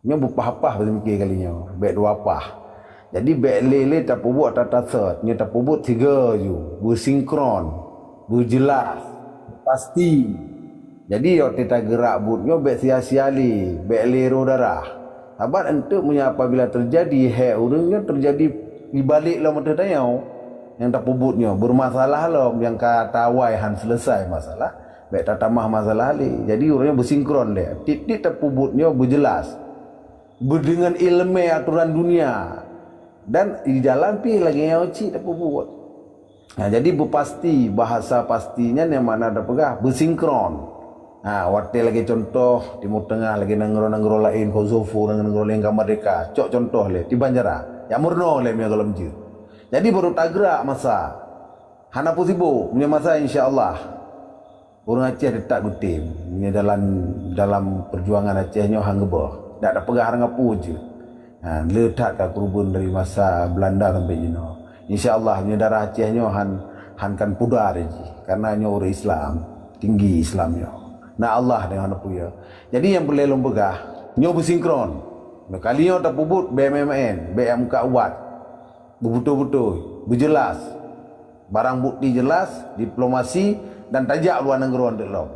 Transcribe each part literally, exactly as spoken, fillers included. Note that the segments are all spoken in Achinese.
Nyoe beupah-pah beumike kali nyoe, bék dua pah. Jadi bék lé-lé tapeubuet ata-ata sot, nyoe tapeubuet sigo ju, beusinkron, beujeulaih, pasti. Jadi watée tageurak buet nyoe bék sia-sia lé, bék lé roh darah. Saban eunteuk meunyoe apabila teujadi hék ureuëng nyoe teujadi ibalek lom ateueh tanyoe nyang tapeubuet nyoe, beureumasalah lom nyang ka tawai han seuleusoe masalah, bék tatamah masalah lé. Jadi ureuëng nyoe beusinkron lé, tieb-tieb tapeubuet nyoe beujeulaih. Beudeungon iéleumé atoran dunia dan di jalan pih lagée nyoe cit tapeubuet. Nah, jadi beupasti, bahasa pasti nyan nyang makna tapeugah beusinkron. Ha, watée lagée contoh Timur Tengah lagée nanggroe-nanggroe laén, Kosovo nanggroe laén ka merdeka, cok contoh lé di Banjara, ya meurunoe lé meunyoe gohlom jeuet. Jadi baru tagrak masa. Hana peue sibok, meunyoe masa insya Allah. Ureuëng Aceh teutap geutem. Meunyoe dalam dalam perjuangan Aceh nyoe han geuboh. Dak tapeugah hareuga peue jeuet. Ha, le that ka keureubeuen dari masa Belanda sampai jinoe. Insya Allah meunyoe darah Aceh nyoe han han kan pudar jih karena nyoe ureuëng Islam, tinggi Islam nyoe. Na Allah deungon peue ya. Jadi nyang peureulée lôn peugah, nyoe beusinkron. Nyoe kali nyoe tapeubuet B M M N, B M K Ubat. Beubeutôi-beutôi, beujeulaih. Barang bukti jeulaih, diplomasi dan tajak luwa nanggroe deuk lom.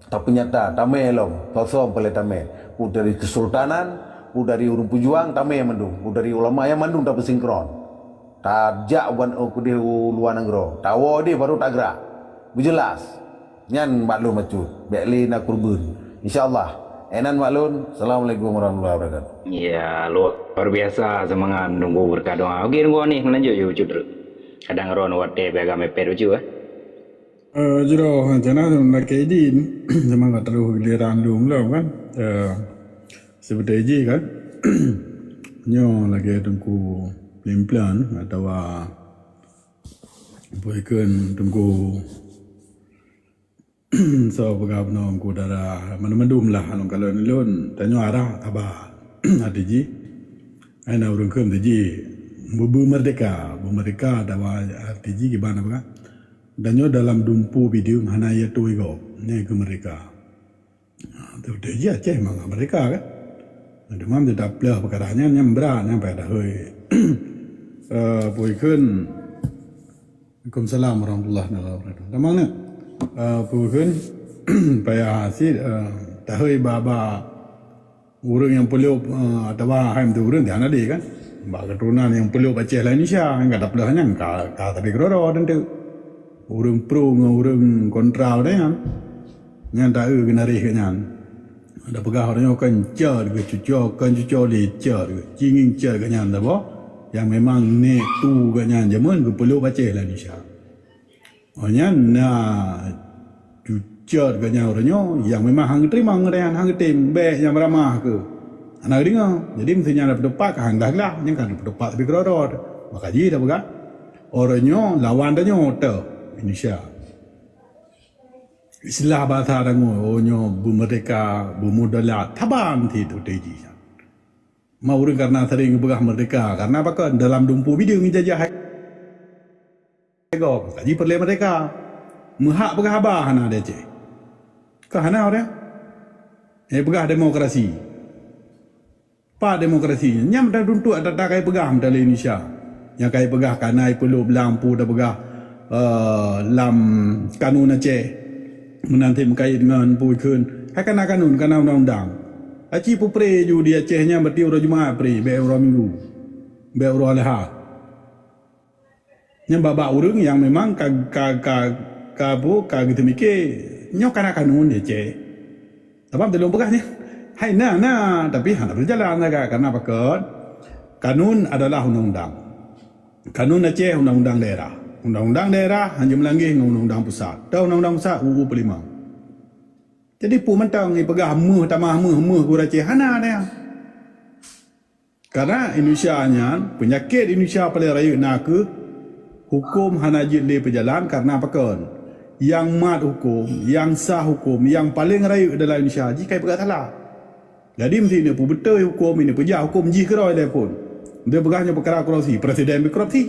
Tapeunyata, tamé lom, sosom peulée tamé. Peue dari kesultanan, peue dari ureuëng peujuang, tamé mandum. Peue dari ulama nyang mandum tapeusinkron. Tajak wan keudeh u luwa nanggroe. Tawoe deh baru tagrak. Beujeulaih. Nyan maklum bacut, bék lé na keureubeuen. Insya Allah. Enan maklum. Assalamualaikum warahmatullahi wabarakatuh. Ya, luar biasa semangat Teungku berkat doa. Oke, Teungku Anis, lanjut yuk, cut terus. Kadang ron watée piagam mepet ucu, eh. Eh, jroh, macam mana, lakée idin. Semangat terus giliran lom lah kan. Eh, seperti ji kan. Nyoe lagée Teungku Plimplan atawa Boyken Teungku So peugah bunoe ku dara mandum-mandum lah anong kalon lôn tanyoe arah haba. Arti jih, ai na ureuëng kheun tiji beubeumerdeka, beumeurdeka dawa arti jih kiban apa kan. Tanyoe dalam dumpu bideung hana ia tui gob nyai keu merdeka. Ha, tu tiji Aceh memang merdeka kan. Cuma dia dah pelah perkara nyan, nyan berat nyan payah dah hoi. Eh, pui kheun Waalaikumsalam warahmatullahi wabarakatuh. Tamang ni, uh, peue kheun payah sit, uh, tahoi baba ureuëng nyang peulop, uh, atawa hai tu ureuëng tiang tadi kan. Bak keturunan nyang peulop Aceh lain Indonesia, kan kata pelah nyan ka, ka tapi keudroe-droe tentu. Ureuëng pro ngon ureuëng kontra udah nyan. Nyan taeu geunarih ke nyan. Ada peugah orang nyoe kan cat ke cuco, kan cuco le cat ke. Cinging cat ke nyan dah boh. Yang memang nek tu ke nyan jameun ke peulop Aceh lah Indonesia. Oh nyan na cucat ke nyan orang nyoe yang memang hang terima ngeurian hang tem bek yang beramah ke. Anak dengar. Jadi mesti nyan ada petupat ke hang dah lah, nyan kan petupat tapi kerodot. Maka ji dah peugah. Orang nyoe lawan dah nyoe teu Indonesia. Istilah bahasa dangu, oh nyoe beumerdeka, beumudalat, taban ti tu teji. Ma ureuëng karena sering geupeugah merdeka, karena pakon dalam dumpu bideung jajah hai go, kaji peureulée merdeka. Meuhak peugah haba hana di Aceh. Ka hana orang. Eh peugah demokrasi. Pa demokrasi nyan? Nyan meuta tuntuek ata-ata kai peugah meuta lé Indonesia. Nyang kai peugah kana ipeulop lam pu da peugah, eh, lam kanun Aceh. Meunan tem kait ngon pu ikheun. Hai kana kanun, kana undang-undang. Aci pupre ju di Aceh nyan berarti uroe Jumaat pre, bek uroe Minggu. Bek uroe Leha. Nyan babah ureuëng nyang memang ka ka ka ka pu ka geuteumike nyoe kana kanun ya ceh. Tapi teuh lôn peugah nyan. Hai na na tapi hana berjalan lagak karena pakon kanun adalah undang-undang. Kanun Aceh undang-undang daerah. Undang-undang daerah hanya melanggar dengan undang-undang pusat. Tau undang-undang pusat U U peulimong. Jadi pu mantong ipeugah meuh tamah meuh meuh gura ceh hana na. Karena Indonesia nyan, peunyakét Indonesia paleng rayeuk na kheueh huköm hana jeuet lé peujalan karena pakon? Nyang mat huköm, nyang sah huköm, nyang paleng rayeuk dalam Indonesia jih kai peugah salah. Jadi meusti ineuk peubeutôi huköm, ineuk peujah huköm jih keudroe lé phon. Dia peugah nyoe peukara korupsi, presiden pih korupsi.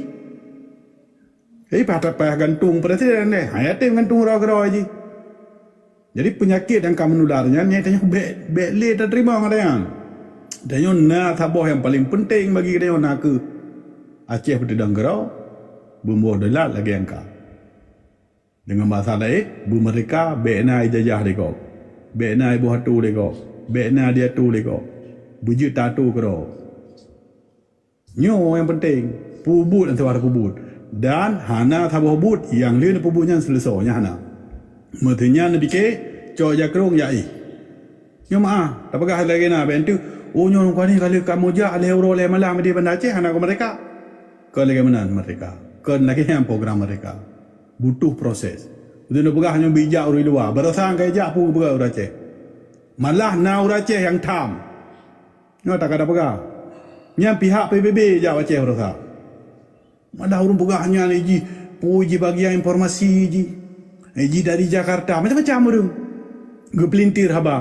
Jadi payah payah gantung presiden deh, hana tem gantung keudroe-keudroe jih. Jadi peunyakét nyang ka meunular nyan nyang tanyoe bék bék lé tateurimong ada nyan. Tanyoe na saboh nyang paleng peunteng bagi geutanyoe na kheueh Aceh peuteudong keudroe, beumboh dolat lagée angka. Deungon bahasa laén, beumeurdeka bék na ijajah lé gob, bék na iboh atu lé gob, bék na diatu lé gob, beujeuet tatu keudroe. Nyoe nyang peunteng, peubuet nyang sabar peubuet. Dan hana saboh buet nyang lheueh neupeubuet nyan seuleusoe, nyan hana. Meuteunyan neupike, cok jakrong jak éh. Nyoe meu'ah, tapeugah lagée na bék teuh, "Oh, nyoe lôn kani ka lheueh kamoe jak lhée uroe lhée malam di Banda Aceh hana kameurdeka." Kon lagée meunan meurdeka. Kon lagée nyan program meurdeka. Butuh proses. Beutôi neupeugah nyoe bijak ureuëng luwa, baroesa ka ijak peue geupeugah ureuëng Aceh. Malah na ureuëng Aceh nyang tham. Nyoe takat tapeugah. Nyan pihak P B B jak u Aceh baroesa. Malah ureuëng peugah nyan jih, peue jih bagian informasi jih. Jih dari Jakarta, macam-macam ureuëng. Geupeulintir haba.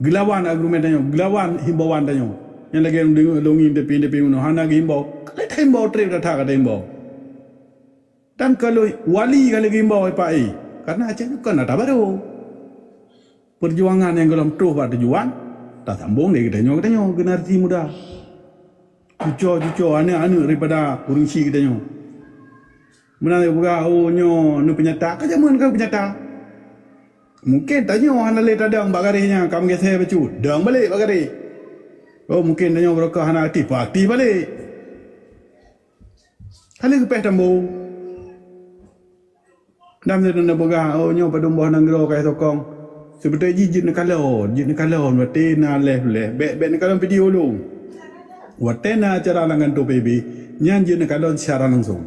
Geulawan argumen tanyoe, geulawan himbauan tanyoe. Nyang lagée ureuëng deungoe lôn ngieng tapi-tapi meunoe hana geuhimbau. Ka lheueh tahimbau treb that-that ka tahimbau. Dan ka lheueh wali ka lheueh geuhimbau ipak éh. Karena Aceh nyoe kon ata barô. Peujuangan nyang gohlom troh bak tujuan, tasambong lé geutanyoe-geutanyoe generasi muda. Cuco-cuco, aneuk-aneuk daripada ureuëng chik geutanyoe. Meunan lé peugah, "Oh, nyoe neupeunyata." Ka jameun ka peunyata. Mungken tanyoe hana lé tadong bak garéh nyan, ka meugeusé bacut. Dong balek bak garéh. Oh, mungken tanyoe beureukoh hana aktif, aktif balek. Ka lheueh geupéh tambo. Dan meunyoe neupeugah, "Oh, nyoe padum boh nanggroe ka sokong." Seubeutôi jih jeuet neukalon, jeuet neukalon, watée na live-live, bék, bék neukalon video lom. Watée na acara lam kantô P B B, nyan jeuet neukalon secara langsung.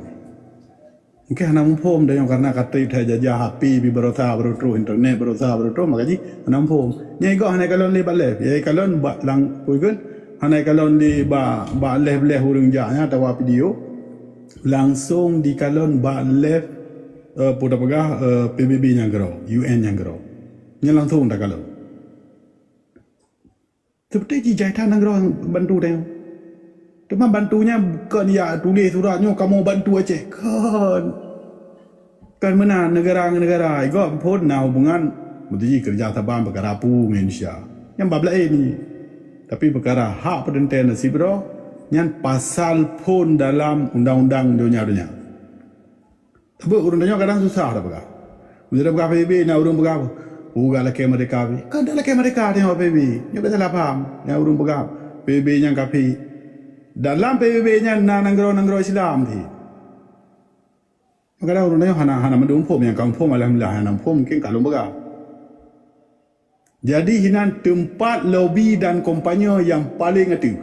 Mungken hana muphom tanyoe karena ka treb that jajah H P pih baroesa baroe troh, internet baroesa baroe troh, maka jih hana muphom. Nyang igoe hana ikalon lé bak live, ya ikalon bak lang-, peue kheun, hana ikalon lé bak, bak live-live ureuëng jak nyan atawa video. Langsong dikalon bak live, eh, peue tapeugah, eh, P B B nyang keudroe, U N nyang keudroe. Nyan langsong takalon. Seubeutôi jih jai that nanggroe bantu tanyoe. Teuma bantu nyan kon ya tuléh surat nyoe kamoe bantu Aceh. Kon. Kon meunan neugara ngon neugara. Igoe phon na hubungan beutôi jih keureuja saban peukara peue ngon Indonesia. Nyan bab laén jih. Tapi peukara hak peuteuntée nasib droe nyan pasal phon dalam undang-undang donya-donya. Tapi ureuëng tanyoe kadang susah tapeugah. Meunyoe tapeugah P B B, na ureuëng peugah, "Oh, ka lakée meurdeka." Kon dak lakée meurdeka tanyoe P B B. Nyoe bèk salah paham. Na ureuëng peugah P B B nyang kafé. Dalam P B B nyan na nanggroe-nanggroe Islam cit. Maka ureuëng tanyoe hana, hana mandum phom, nyang ka muphom alhamdulillah, hana muphom mungkin ka lôn peugah. Jadi hinan teumpat lobi dan kampanye nyang paleng ateueh.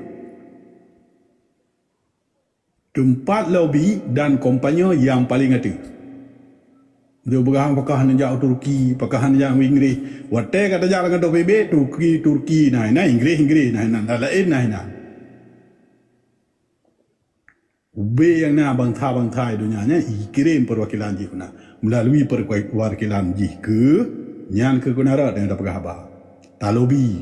Teumpat lobi dan kampanye nyang paleng ateueh. Dia peugah pakah neujak u Turki, pakah neujak u Inggris. Watée ka tajak lam kantô P B B, Turki, Turki na inan, Inggris, Inggris na inan, dan laén na inan. Ubé nyang na bansa-bansa di donya nyan ikirém peuwakilan jih keunan. Meulalu peuwakilan jih keu nyan keu keunarot nyang tapeugah haba. Talobi.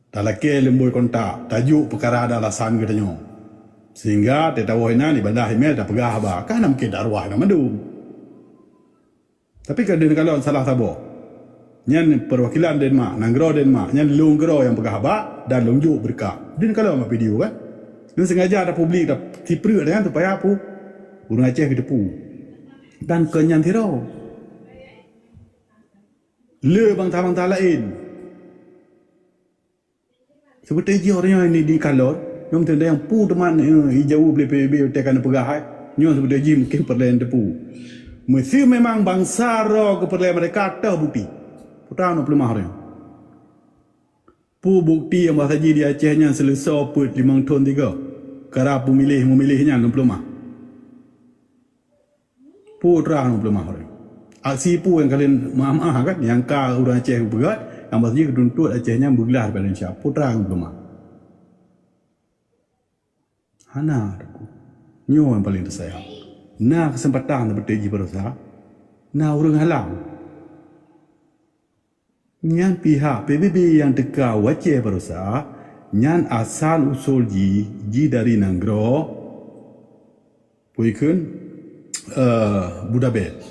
Talakée leumbôi kontak, tajok peukara dan alasan geutanyoe. Sehingga teutabôh inan ibadah imé tapeugah haba, ka hana mungken dakwah inan mandum. Tapi ka deuneuk kalon salah saboh. Nyan peuwakilan Denmark, nanggroe Denmark, nyan lôn keudroe nyang peugah haba dan lôn jok beureukat. Deuneuk kalon bak video kan. Lôn sengaja tapublik, tasipreuk dengan supaya pu ureuëng Aceh geuteupeue. Dan kon nyan sidroe. Le bansa-bansa laén. Seubeutôi jih ureuëng nyoe ni dikalon, nyoe meuteudeh nyang peue teuma, eh, ijaweueb lé P B B watée ka neupeugah hai. Nyoe seubeutôi jih mungken peureulée neuteupeue. Meuseu memang bansa droe geupeureulée meurdeka, toh bukeuti. Peue trang lôn peuleumah ureuëng nyoe. Peue bukeuti nyang bahsa jih di Aceh nyan seuleusoe peuet limong thon tiga. Kara peumiléh-meumiléh nyan lôn peuleumah. Peue trang peuleumah ureuëng. Aksi peue nyang ka lheueh meu'ah-meu'ah kan, nyang ka ureuëng Aceh geupeugét, nyang bahsa jih geutuntot Aceh nyan beuglah daripada Indonesia. Peue trang peuleumah. Hana, Teungku. Nyoe nyang paleng teusayang. Na keuseumpatan seubeutôi jih baroesa, na ureuëng halang. Nyan pihak P B B nyang teuka u Aceh baroesa, nyan asal usul jih, jih dari nanggroe, peue kheun, eh, Budabet.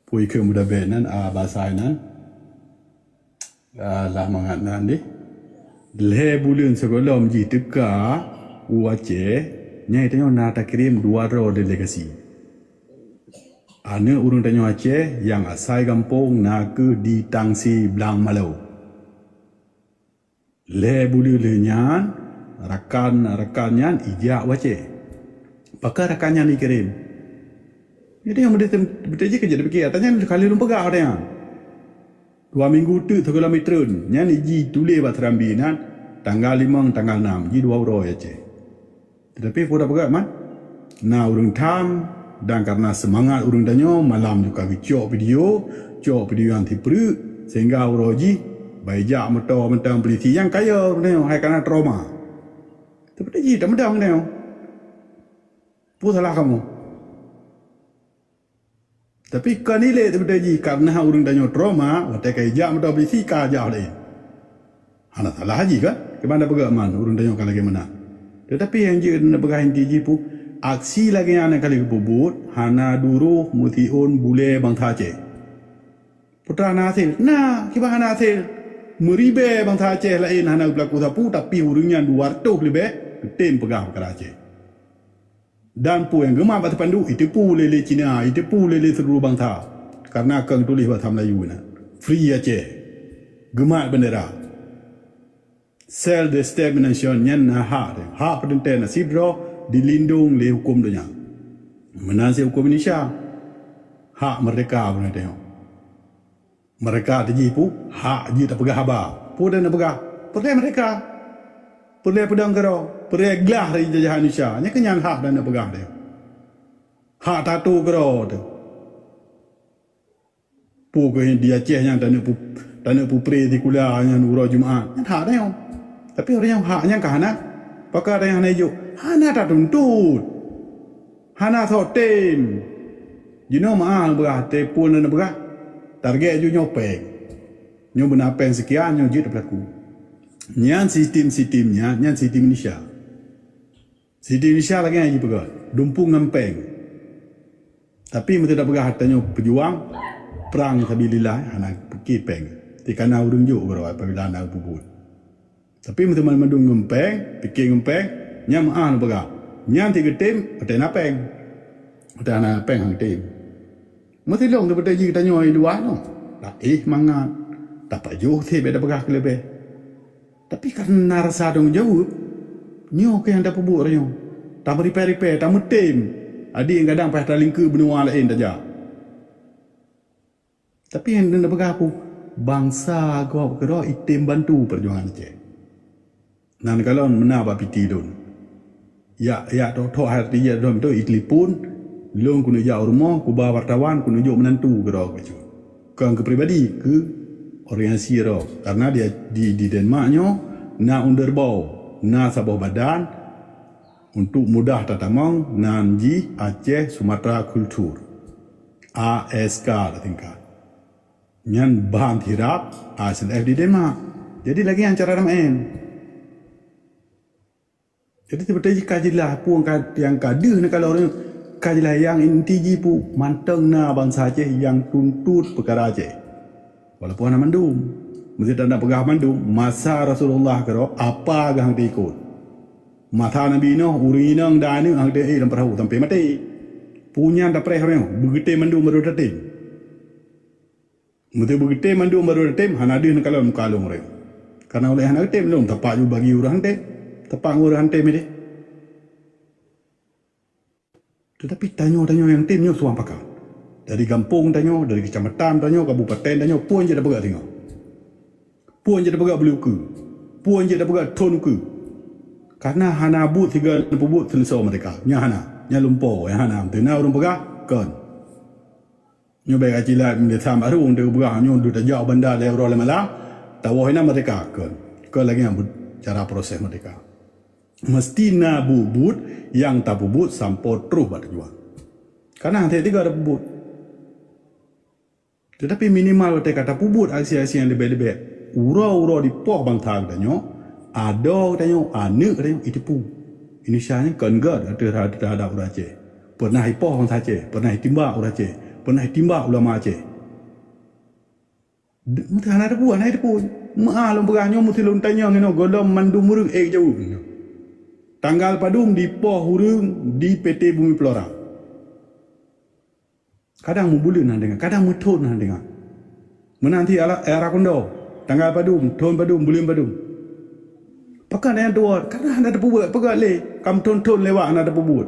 Peue kheun Budabet nan, ah, basa nan, ah, lah mangat nan deh. Lhée buleuen sigohlom jih teuka u Aceh, nyan tanyoe na takirém dua droe delegasi. Aneuëk ureuëng tanyoe Aceh nyang asai gampông na kheueh di Tangse Blang Malo. Lhée buleuen lheueh nyan, rakan-rakan nyan ijak u Aceh. Pakon rakan nyan ikirém? Jadi nyang beutôi jih keu jeuet piké, ata nyan ka lheueh lôn peugah ata nyan. Dua minggu teuk sigohlom itreun, nyan iji tuléh bak seurambi nan, tanggal limong, tanggal nam, ji dua uroe Aceh. Teutapi peue tapeugah man, na ureuëng tham, dan kareuna seumangat ureuëng tanyoe malam juga geucok video, cok video nyang sipreuk, sehingga uroe jih bai jak meuto mantong peulisi nyang kaya ureuëng tanyoe hai kana trauma. Teutapi jih tameudang tanyoe. Peue salah kamoe? Tapi kon ilée teubeutôi jih kareuna ureuëng tanyoe trauma, watée ka ijak meuto peulisi ka jak laén. Hana salah jih kan? Keuban tapeugah man ureuëng tanyoe ka lagée meunan. Teutapi nyang jeuet neupeugah inti jih pu, aksi lagée nyan nyang ka lheueh geupeubuet hana duroh meusiôn bulée bansa Aceh. Peue teuma hana hasé? Na, kiban hana hasé. Meuribée bansa Aceh laén hana geupeukaku sapeue, tapi ureuëng nyan dua reutôh leubeh geutem peugah peukara Aceh. Dan peue nyang geumat bak sipandu, iteupeue lé-lé Cina, iteupeue lé-lé seuluruh bansa. Kareuna ka geutuléh basa Meulayu na, Free Aceh. Geumat beundera. Self determination nyan na hak, hak peuteuntée nasib droe dilindong lé huköm donya. Meunan cit huköm Indonesia. Hak merdeka beuna teuh. Merdeka teuh jih pu, hak jih tapeugah haba. Peue dan tapeugah? Peureulée merdeka. Peureulée peudong keudroe, peureulée glah dari jajahan Indonesia. Nyan keuh nyan hak dan tapeugah teuh. Hak tatu keudroe teuh. Peue keuh di Aceh nyan taneuk pu-, taneuk peupré sikula nyan uroe Jumat. Nyan hak tanyoe. Tapi ureuëng nyang hak nyan ka hana. Pakon tanyoe hana ijok? Hana tatuntut. Hana sok tem. Jinoe meuah neupeugah, telepon neupeugah. Target ju nyoe péng. Nyoe beuna péng sekian, nyoe jeuet peulaku. Nyan sistem-sistem nyan, nyan sistem Indonesia. Sistem Indonesia lagée nyang jipeugah, dumpung ngon péng. Tapi meunyoe tapeugah tanyoe peujuang, prang sabilillah, hana piké péng. Tikana ureuëng jok keudroe apabila hana peubuet. Tapi meunyoe mandum ngon péng, piké ngon péng, nyan meuah neupeugah. Nyan cit geutem, watée na péng. Watée hana péng han geutem. Meusilong teubeutôi jih tanyoe di luwa nyoe. Taéh mangat, tapajoh seb bék tapeugah keuleubeh. Tapi kareuna rasa tanggung jaweueb, nyoe keuh nyang tapeubuet tanyoe. Tameuripée-ripée, tameutem. Adak kadang payah talingkeue beunua laén tajak. Tapi nyang neupeugah peue, bansa gob keudroe item bantu peujuangan Aceh. Nan kalon meunan bak piti lôn. Yak, yak thok-thok hai reuti jih lôn tu itelepon, lôn keuneuk jak u rumoh, kuba wartawan, keuneuk jok meunantu keudroe bacut. Kon keu pribadi, keu organisasi droe. Karena di, di, di Denmark nyoe na underbau, na saboh badan untuk mudah tatamong nan jih Aceh Sumatra Culture. A S K tingkat. Nyan ban sirab A S N F di Denmark. Jadi lagée nyan cara ramén. Jadi teubeutôi jih ka jeulaih peue nyang ka, nyang ka deuh neukalon ureuëng, ka jeulaih nyang inti jih peue mantong na bansa Aceh nyang tuntut peukara Aceh. Walaupun hana mandum. Meuseuti tapeugah mandum, masa Rasulullah keudroe apa geuh han teuikot. Masa Nabi Nuh, ureuëng inong dan aneuëk han teuék lam peurahô sampai maté. Peue nyan tapreh ureuëng, beugeutem mandum baru tatem. Meuseuti beugeutem mandum baru tatem, hana deuh neukalon muka lôn ureuëng. Karena ulée hana geutem lôn, tapak ju bagi ureuëng han tem. Tapak ngon ureuëng han tem ideh. Teutapi tanyoe-tanyoe nyang tem nyoe suang pakat. Dari gampông tanyoe, dari keucamatan tanyoe, kabupaten tanyoe, peue nyang jeuet tapeugah singoh. Peue nyang jeuet tapeugah beuleue ukeue. Peue nyang jeuet tapeugah thon ukeue. Karena hana buet siga neupeubuet seuleusoe merdeka. Nyan hana. Nyan lumpoe, nyan hana. Teuma ureuëng peugah, kon. Nyoe bék ka cilat meudesam barô, untuk peugah nyoe deuh tajak u banda lhée uroe lhée malam, tawoe inan merdeka, kon. Kon lagée nyan cara proses merdeka. Meusti na buet-buet nyang tapeubuet sampoe troh bak tujuan. Kana han teuga tapeubuet. Teutapi minimal watée ka tapeubuet aksi-aksi nyang leubeh-leubeh, uroe-uroe dipoh bansa geutanyoe, adoe geutanyoe, aneuëk geutanyoe, iteupeue. Indonesia nyan kon gét ateueh terhadap ureuëng Aceh. Pernah ipoh bansa Aceh, pernah itimbak ureuëng Aceh, pernah itimbak ulama Aceh. Meuteumé hana teupeue, hana teupeue. Meu'ah lôn peugah nyoe meuteulôn tanyong inoe gohlom mandum ureuëng ék jaweueb nyoe. Tanggal padum dipoh ureuëng di P T Bumi Pelora. Kadang meubuleuen hana deungoe, kadang meuthon hana deungoe. Meunan cit ala, eh, ara keundo, tanggai padum, thon padum, buleuen padum. Pakon nyang tuwoe, kadang hana teupeubuet, peugah lé, ka meuthon-thon lewat hana teupeubuet.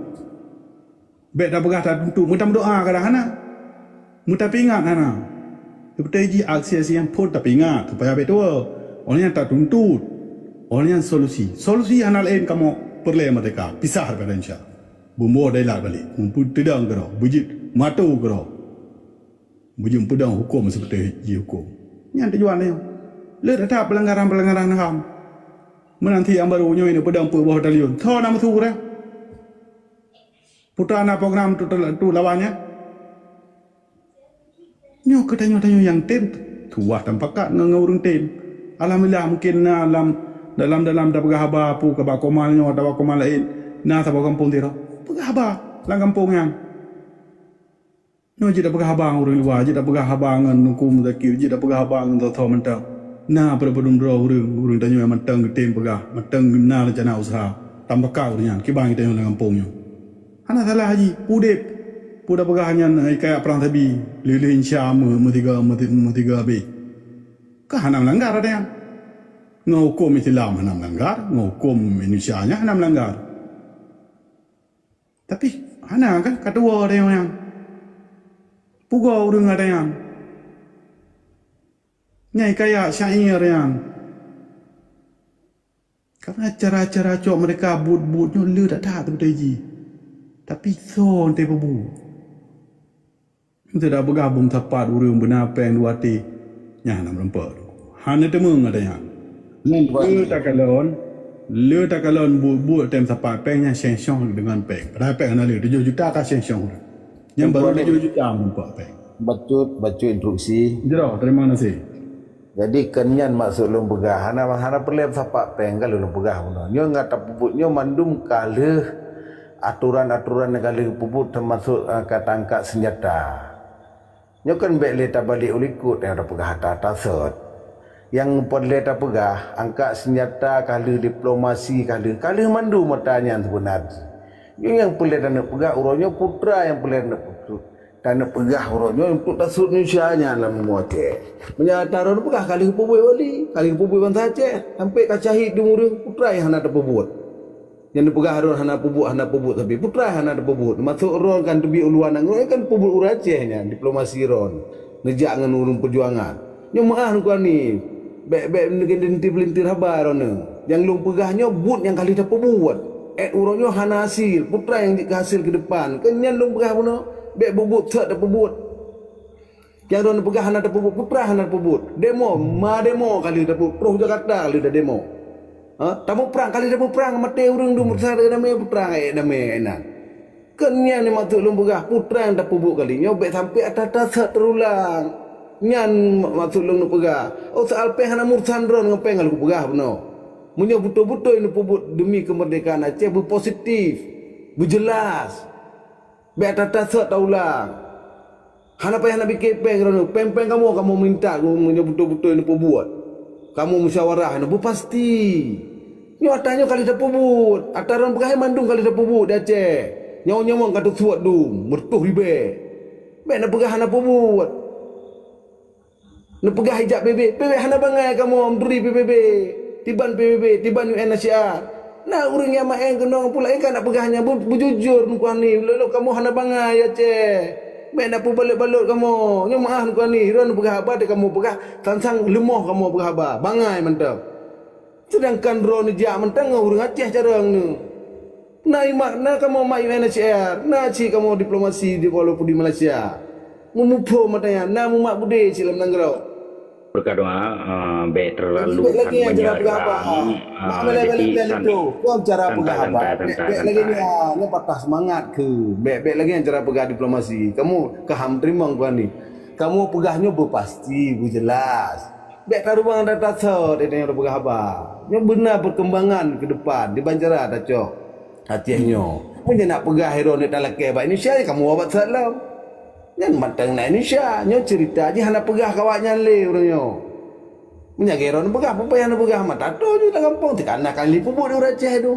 Bék tapeugah tatuntut, meutameudoá kadang hana. Meutapeuingat hana. Seperti jih aksi-aksi nyang phon tapeuingat, supaya bék tuwoe. Óh lheueh nyan tatuntut. Óh lheueh nyan solusi. Solusi hana laén kamoe peureulée merdeka, pisah daripada Indonesia. Beumoe dailat balek, meupeutidong keudroe, beujeuet meuato keudroe, beujeuet meupeudong huköm sibeutôi jih huköm. Nyan tujuan nyoe. Le that-that peulanggaran-peulanggaran ham. Meunan cit nyang barô nyoe neupeudong peuet boh batalion. Soe na meusu ureuëng? Peue na program tu, tu lawan nyan? Nyoe keu tanyoe-tanyoe nyang tem, tuwah tamupakat ngon, ngon ureuëng tem. Alhamdulillah, mungken na lam, dalam-dalam tapeugah haba, peue ka bak koma nyoe, tabak koma laén, na saboh gampông sidroe. Peugah haba lam gampông nyan. Nyoe jeuet tapeugah haba ngon ureuëng luwa, jeuet tapeugah haba ngon Teungku Muzakir, jeuet tapeugah haba ngon soe-soe mantong. Na padub-padub droe ureuëng, ureuëng tanyoe nyang mantong geutem peugah, mantong na reuncana useuha. Tamupakat ureuëng nyan, kiban geutanyoe lam gampông nyoe. Hana salah jih, udeb. Peue tapeugah nyan, eh, kaya prang sabi, lheueh-lheueh insya meu-, meusiga, meusi-, meusiga habéh. Ka hana meulanggar ata nyan. Ngon huköm Islam hana meulanggar, ngon huköm Indonesia nyan hana meulanggar. Tapi hana kan ka tuwoe ata nyan. Pugoe ureuëng ata nyan. Nyang kaya syair nyan. Karena cara-cara cok merdeka buet-buet nyoe le that-that teupeuteuji. Tapi soe teupeubeuet? Teudak peugah beumesapat ureuëng beuna péng dua até, nyan hana meureumpok. Hana teumeung ata nyan. Le takalon, le takalon buet-buet tem sapat péng nyan seng-song deungon péng. Padahai péng hana le, tujoh juta ka seng-song ureuëng. Nyan baru tujoh juta meureumpok péng. Bacut, bacut instruksi. Jroh, terima kasih. Jadi, kon nyan maksud lôn peugah, hana, hana peureulée sapat péng ka lôn peugah bunoe. Nyoe ngat tapeubuet nyoe mandum ka lheueh atoran-atoran nyang ka lheueh peubuet teumasok, eh, ka tangkap seunjata. Nyoe kan bék lé tabalek u likot nyang tapeugah ata-ata sot. Nyang peureulée tapeugah, angkat seunjata ka lheueh, diplomasi ka lheueh, ka lheueh mandum ata nyan seubeuna jih. Nyoe nyang peureulée taneuk peugah uroe nyoe putra nyang peureulée taneuk peugah. Taneuk peugah uroe nyoe untuk tasut Indonesia nyan lam Aceh. Meunyoe ata droe peugah ka lheueh peubuet wali, ka lheueh peubuet bansa Aceh, sampai ka syahid dum ureuëng, putra nyang hana tapeubuet. Nyang neupeugah droe hana peubuet, hana peubuet, tapi putra nyang hana tapeubuet. Masok droe kan teubiet u luwa nanggroe kan peubuet ureuëng Aceh nyan, diplomasi droe. Neujak ngon ureuëng peujuangan. Nyoe meu'ah nukani, bék, bék neugeunti peulintir haba droeneuh. Nyang lôn peugah nyoe buet nyang ka lheueh tapeubuet. Ét uroe nyoe hana hasil, putra nyang jeuet keu hasil keu depan. Keu nyan lôn peugah bunoe, bék bubuet sot tapeubuet. Nyang droeneuh peugah hana tapeubuet, putra hana tapeubuet. Demo, ma demo ka lheueh tapeubuet, troh Jakarta ka lheueh demo. Ha? Tamuprang, ka lheueh tamuprang, maté ureuëng dum, putra damé, putra ék damé inan. Keu nyan nyang maksud lôn peugah, putra nyang tapeubuet kali nyoe bék sampai ata-ata sot teurulang. Nyan maksud lôn neupeugah. Oh, soal péng hana meurusan droe ngon péng ka lheueh kupeugah bunoe. Meunyoe beutôi-beutôi neupeubuet demi keumeurdekaan Aceh, beupositif, beujeulaih. Bék ata-ata sot taulang. Hana payah na pike péng droeneuh. Péng-péng kamoe, kamoe minta meunyoe beutôi-beutôi neupeubuet. Kamoe musyawarah, na beupasti. Nyoe ata nyoe ka lheueh tapeubuet. Ata droe peugah mandum ka lheueh tapeubuet di Aceh. Nyoe nyawöng ka teusuet dum, meureutoh ribée. Bék na peugah hana peubuet. Neupeugah ijak P B B, P B B hana bangai kamoe meuturi P B B, tiban P B B, tiban U N H C R. Na ureuëng nyang maén keunong pula, ka na peugah nyan beu-, beujujur nukani, lôn kamoe hana bangai Aceh. Bék na peubalot-balot kamoe, nyoe meu'ah nukani, droe neupeugah haba, kamoe peugah, sang-sang leumoh kamoe peugah haba, bangai mantong. Seudangkan droe neujak mantong ngon ureuëng Aceh carông nyoe. Na imat, na kamoe mat U N H C R, na cit kamoe diplomasi di walaupun di Malaysia. Meumuphom mata nyan, na mumat beudé cit lam nanggroe. Perkadoa, eh, bék terlalu Jadi, bék lagi nyang cara peugah haba. Nak meulai-meulai tu. Kau cara peugah haba. Bék, bék lagi nyang, nyang patah semangat ke. Bék, bék lagi nyang cara peugah diplomasi. Kamoe ka ham teurimong keu ni. Kamoe peugah nyoe beupasti, beujeulaih. Bék taruwang data sot, nyang peugah haba. Nyoe beuna perkembangan ke depan, di bancara tacok. Aceh nyoe. Meunyoe nak peugah droe talakée bak Indonesia, kamoe awak sot lom. Nyan mantong na Indonesia. Nyoe cerita jih hana peugah keu awaknyan lé uroe nyoe. Meunyo lagèe droeneuh peugah, peue payah neupeugah, mata toe ju lam gampông, teuka na kali peubuet ureueng Aceh tu.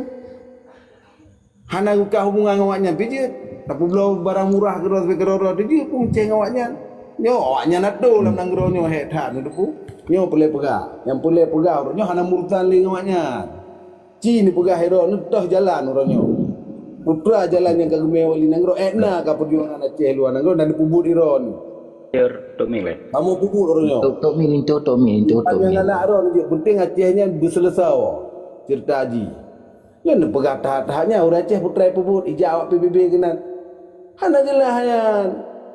Hana geuka hubungan ngon awaknyan pih jeuet. Tapeubloe barang murah keudroe, keudroe-droe tu jeuet peuncéh ngon awaknyan. Nyoe awaknyan atoe lam nanggroe nyoe hék that, neuteupeue. Nyoe peureulèe peugah. Nyang peureulèe peugah uroe nyoe hana meurusan lé ngon awaknyan. Ci neupeugah droeneuh toh jalan uroe nyoe. Putra jalan nyang ka geumè wali nanggroe, ék na ka peujuangan Aceh luwa nanggroe dan peubuet droeneuh. Tok Mik lé. Kamoe peubuet uroe nyoe. Tok, Tok Mik linto, Tok Mik linto, Tok Mik. Anak droeneuh jeuet, penting Aceh nyan beuseuleusoe cerita jih. Nyan neupeugah that-that nyan ureueng Aceh putra peubuet, ijak awak P B B keunan. Hana jeulaih nyan.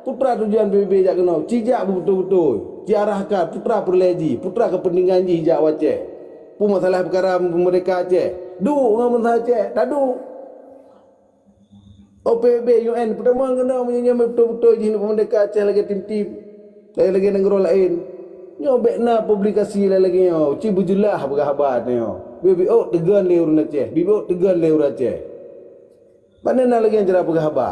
Putra tujuan P B B jak keunoe, ci jak beubeutôi-beutôi, ci arahkan putra peureulèe jih, putra keupeuntengan jih jak u Aceh. Peue masalah peukara meurdeka Aceh? Duek ngon bansa Aceh, taduek. Oh, P B B, U N, peutamong keunoe meunyoe nyan beutôi-beutôi jih neupeumerdeka Aceh lagèe tim-tim, lagèe-lagèe nanggroe laén. Nyoe bèk na publikasi lagèe nyoe, ci beujeulaih peugah haba nyoe. Biôh-biôh teugon lé ureueng Aceh, biôh-biôh teugon lé ureueng Aceh. Pane na lagèe nyan cara peugah haba.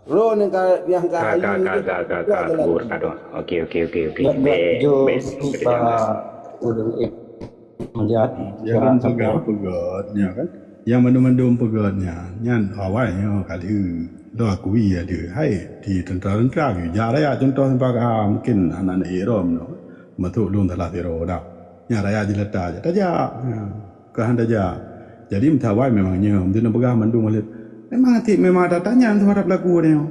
Droeneuh nyang ka, nyang ka Ka, ka, hayu ka, nyoe ka, ka, ka, ka, jalan. Kabur, ka, dong. Oke, oke, oke, oke. Bèk, bèk, bèk, bèk, bèk, bèk. Ureueng, eh, Meujadi. Ya, kan, peugah peugöt nyan kan. Nyang mandum-mandum peugöt nyan, nyan awai nyoe ka lheueh. Lôn akui ya lheueh. Hai, di teuntara-teuntara geuh jak raya contoh sipa ka mungkin aneuk-aneuk Irom nyoe. Masôk lôn salah sidroe dah. Nyan raya jeulata jak. Tajak. Ya. Ka han tajak. Jadi meusabai memang nyoe. Meunan peugah mandum lheueh. Memang até memang ata nyan tuha tapeulaku nyoe.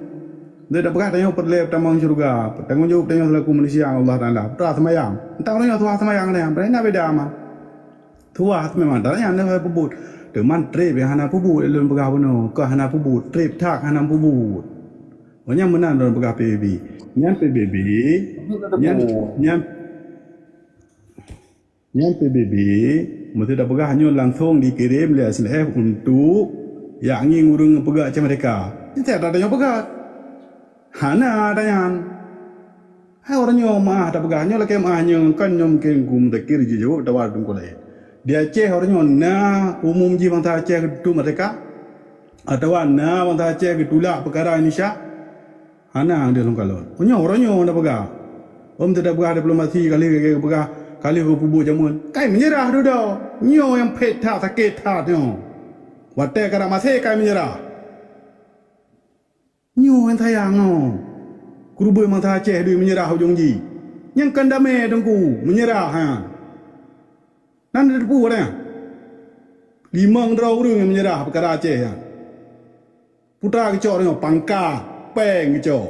Lheueh tapeugah tanyoe peureulèe peutamong syeuruga. Tanggong jaweueb tanyoe seulaku manusia ngon Allah Taala. Putra seumayang. Entah uroe nyoe tuha seumayang nyan. Padahai na beda amat. Tuha memang ata nyan hana peubuet. Teuma trép nyang hana peubuet lôn peugah bunoe, kon hana peubuet, trép that hana peubuet. Oh, nyan meunan lôn peugah P B B. Nyan P B B, nyan, nyan, nyan P B B, meuseuti tapeugah nyoe langsong dikirém lé S L F untuk jak ngieng ureueng peugah Aceh Merdeka. Nyan ata nyoe peugah. Hana ata nyan. Hai uroe nyoe meu'ah tapeugah nyoe lakèe meu'ah nyoe, kon nyoe mungken Teungku Muzakir jijaweueb atawa Teungku laén. Di Aceh uroe nyoe na umum jih bansa Aceh geuteupeue merdeka? Atawa na bansa Aceh geutulak peukara Indonesia? Hana, deuh lôn kalon. Uroe nyoe, uroe nyoe tapeugah. Om teutab peugah diplomasi ka lheueh, ka lheueh peugah, ka lheueh geupeubuet jameun. Kai meunyeurah dudoe. Nyoe nyang phet that, sakét that nyoe. Watèe ka maséh kai meunyeurah. Nyoe nyang sayang nyoe. Keureubeuen bansa Aceh deuh meunyeurah ujong jih. Nyang kon damé Teungku, meunyeurah nyan. Nan teupeue nyan. Limong droe ureueng nyang meunyeurah peukara Aceh nyan. Putra geucok nyoe pangkat, péng geucok.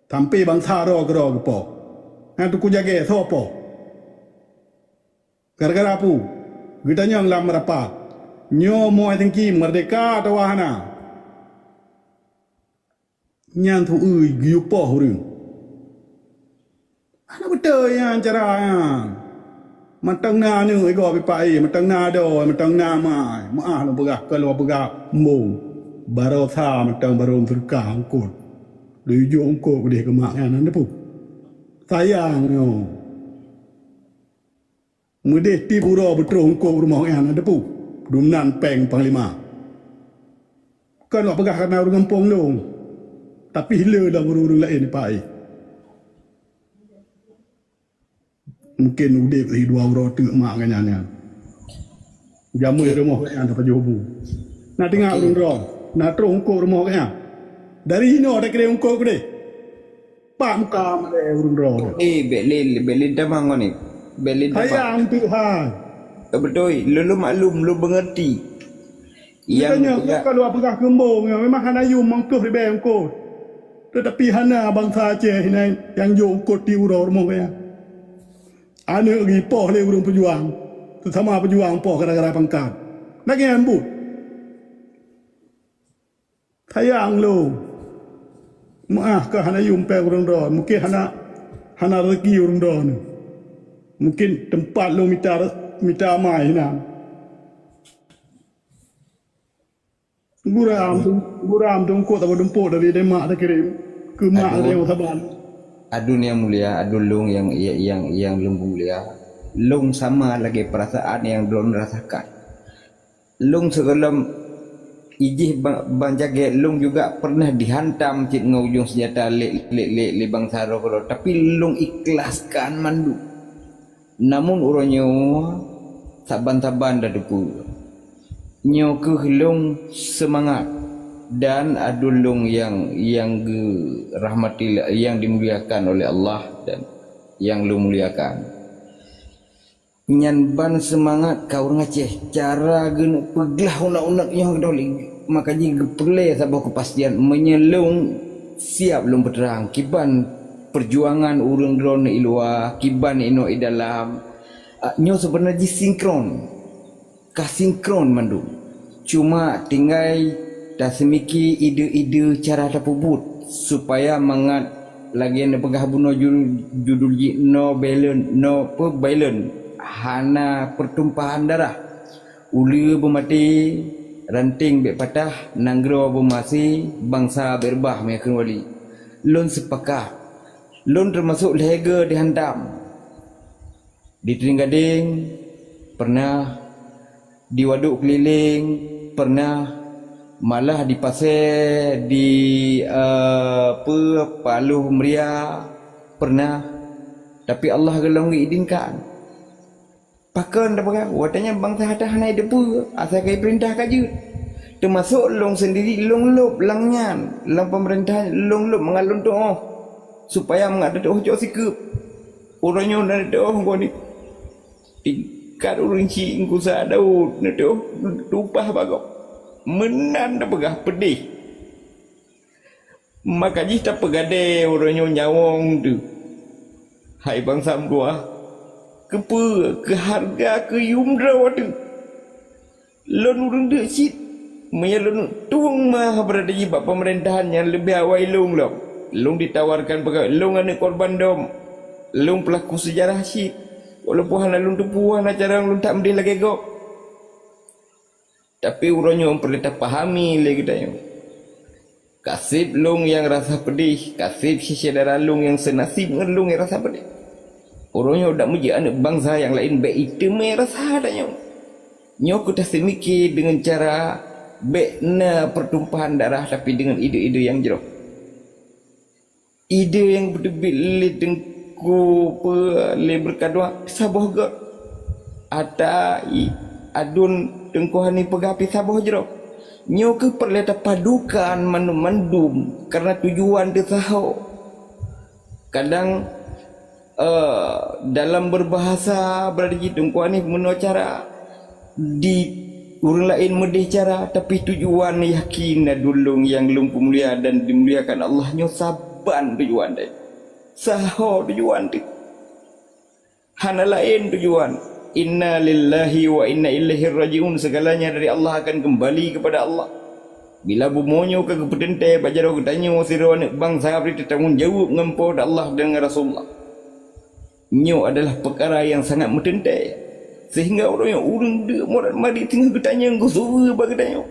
Sampoe bansa droe keudroe geupoh. Nyan Teungku Jagèe soe poh? Gara-gara peue? Geutanyong lam rapat, nyoe moe teungki meurdeka atawa hana? Nyan su-eu geuyue poh ureueng. Hana beutôi nyan cara nyan. Mantong na aneuk igoe pipa ie, mantong na adoe, mantong na amai. Meu'ah lôn peugah, kon lôn peugah embong. Baroesa mantong barô meuseudeukah eungkôt. Lôn jok eungkôt keudeh keu mak nyan, hana teupeue. Sayang nyoe. Meudeh tiep uroe beutroh eungkôt rumoh nyan na teupeue, dumnan péng panglima. Kon lôn peugah kareuna ureueng gampông lôn, tapi le lom ureueng-ureueng laén ipa-i. Mungken udeb lé dua uroe teuk mak geuh nyan. Jameun rumoh geuh nyan tapajoh bu. Na tinggai ureueng droe, na troh eungkôt rumoh geuh nyan. Dari inoe takirém eungkôt keudeh. Pak muka malèe ureueng droe. Eh, bèk lé, bèk lé tamah ngon ni. Bèk lé tamah. Sayang Tuhan. Eh, beutôi, lôn, lôn maklum, lôn beungeurti. Nyang geutanyoe peugah, ka lôn peugah keu embong, memang hana yum mangkeuh ribèe eungkôt. Teutapi hana bansa Aceh inan nyang jok eungkôt tiep uroe rumoh geuh nyan. Aneuk geuh ipoh lé ureueng peujuang, seusama peujuang poh gara-gara pangkat. Lagèe nyan buet. Sayang lôn. Meu'ah ka hana yum péng ureueng droe, mungken hana, hana rezeki ureueng droe nyoe. Mungken teumpat lôn mita, mita amai inan. Guram, guram teungkôt saboh dumpok dari demak takirém keu mak. Aduh. Dari Saban. Adun yang mulia, adun lôn yang, yang, yang, yang lôn mulia. Lôn sama lagèe peurasaan nyang droen rasakan. Lôn sigohlom Ijih ba-, ban jagée lôn juga pernah dihantam cit ngon ujong seunjata lé, lé, lé, lé bansa droe keudroe, tapi lôn ikhlaskan mandum. Namun uroe nyoe saban-saban tateupeue. Nyoe kheueh lôn seumangat dan aduen lôn nyang, nyang geurahmati, nyang dimuliakan oleh Allah dan nyang lôn muliakan. Nyan ban seumangat ka ureuëng Aceh, cara geuneuk peuglah uneuk-uneuk nyoe keudroe lé. Maka jih geupeureulée saboh keupastian, meunyoe lôn siab lôn peutrang kiban peujuangan ureuëng droeneuh i luwa, kiban inoe i dalam. Ah, nyoe seubeuna jih sinkron. Ka sinkron mandum. Cuma tinggai taseumiki ide-ide cara tapeubuet supaya mangat lagée neupeugah bunoe ju-, judul jih no balance, no pe balance, hana pertumpahan darah. Uleue beumaté, ranting bék patah, nanggroe beumaséh, bansa bék reubah meukheun wali. Lôn seupakat. Lôn teumasok lhée goe dihantam. Di Trienggadeng pernah, di Waduk Keulileng pernah, malah di Pasé, di, eh, peue, Paloh Meuria pernah. Tapi Allah geulong geuidinkan. Pakon tapeugah, watée nyan bansa hana, hana teupeue, asai ka jipeurintah ka jeuet. Teumasok lôn sendiri, lôn lôb lam nyan, lam peumeurintah lôn lôb mangat lôn tuoh, supaya mangat teutuoh cok sikeueb. Uroe nyoe na teutuoh ngon tingkat ureuëng chik Kusa Daud, na teutuoh tumpah bak gob. Meunan tapeugah peudeh. Maka jih tapeugadée uroe nyoe nyawöng teuh. Hai bansa meutuwah, keupeue, keu hareuga, keu yum droe teuh. Lôn ureuëng deuk cit, meunyoe lôn tueng meuh beurati jih bak peumeurintah nyang leubeh awai lôn lom. Lôn ditawarkan peugawée, lôn aneuëk korban dom. Lôn peulaku seujarah cit, walaupun hana lôn teupeue hana cara lôn that meudeh lagée gob. Tapi uroe nyoe peureulée tapahami lé geutanyoe. Ka seb lôn nyang rasa peudeh, ka seb syedara lôn nyang seunasib ngon lôn nyang rasa peudeh. Uroe nyoe dak meujeuet aneuëk bansa nyang laén bék iteumé rasa tanyoe. Nyoe keu taseumike deungon cara bék na peutumpahan darah, tapi deungon ide-ide nyang jroh. Ide nyang beuteubiet lé Teungku peue lé Beureukat Dua saboh gob. Ata i aduen Teungku Hani peugah pih saboh jroh. Nyoe kheueh peureulée tapadukan mandum-mandum kareuna tujuan teusaho. Kadang, eh, dalam beubahasa beurati jih Teungku Hani meunoe cara di ureuëng laén meudeh cara, tapi tujuan yakin na dulông nyang lôn peumulia dan dimuliakan Allah nyoe saban tujuan teuh. Saho tujuan teuh. Hana laén tujuan. Inna lillahi wa inna ilaihi raji'un. Segalanya dari Allah akan kembali kepada Allah. Bila bumoe nyoe ka geupeuteuntée bak jaroe geutanyoe sidroe aneuëk bansa bri teutanggong jaweueb ngon Po teu Allah dan ngon Rasulullah. Nyoe adalah peukara nyang sangat meuteuntée, seuhingga uroe nyoe ureuëng deuk murat madi teungoh geutanyong geusuweue bak geutanyoe,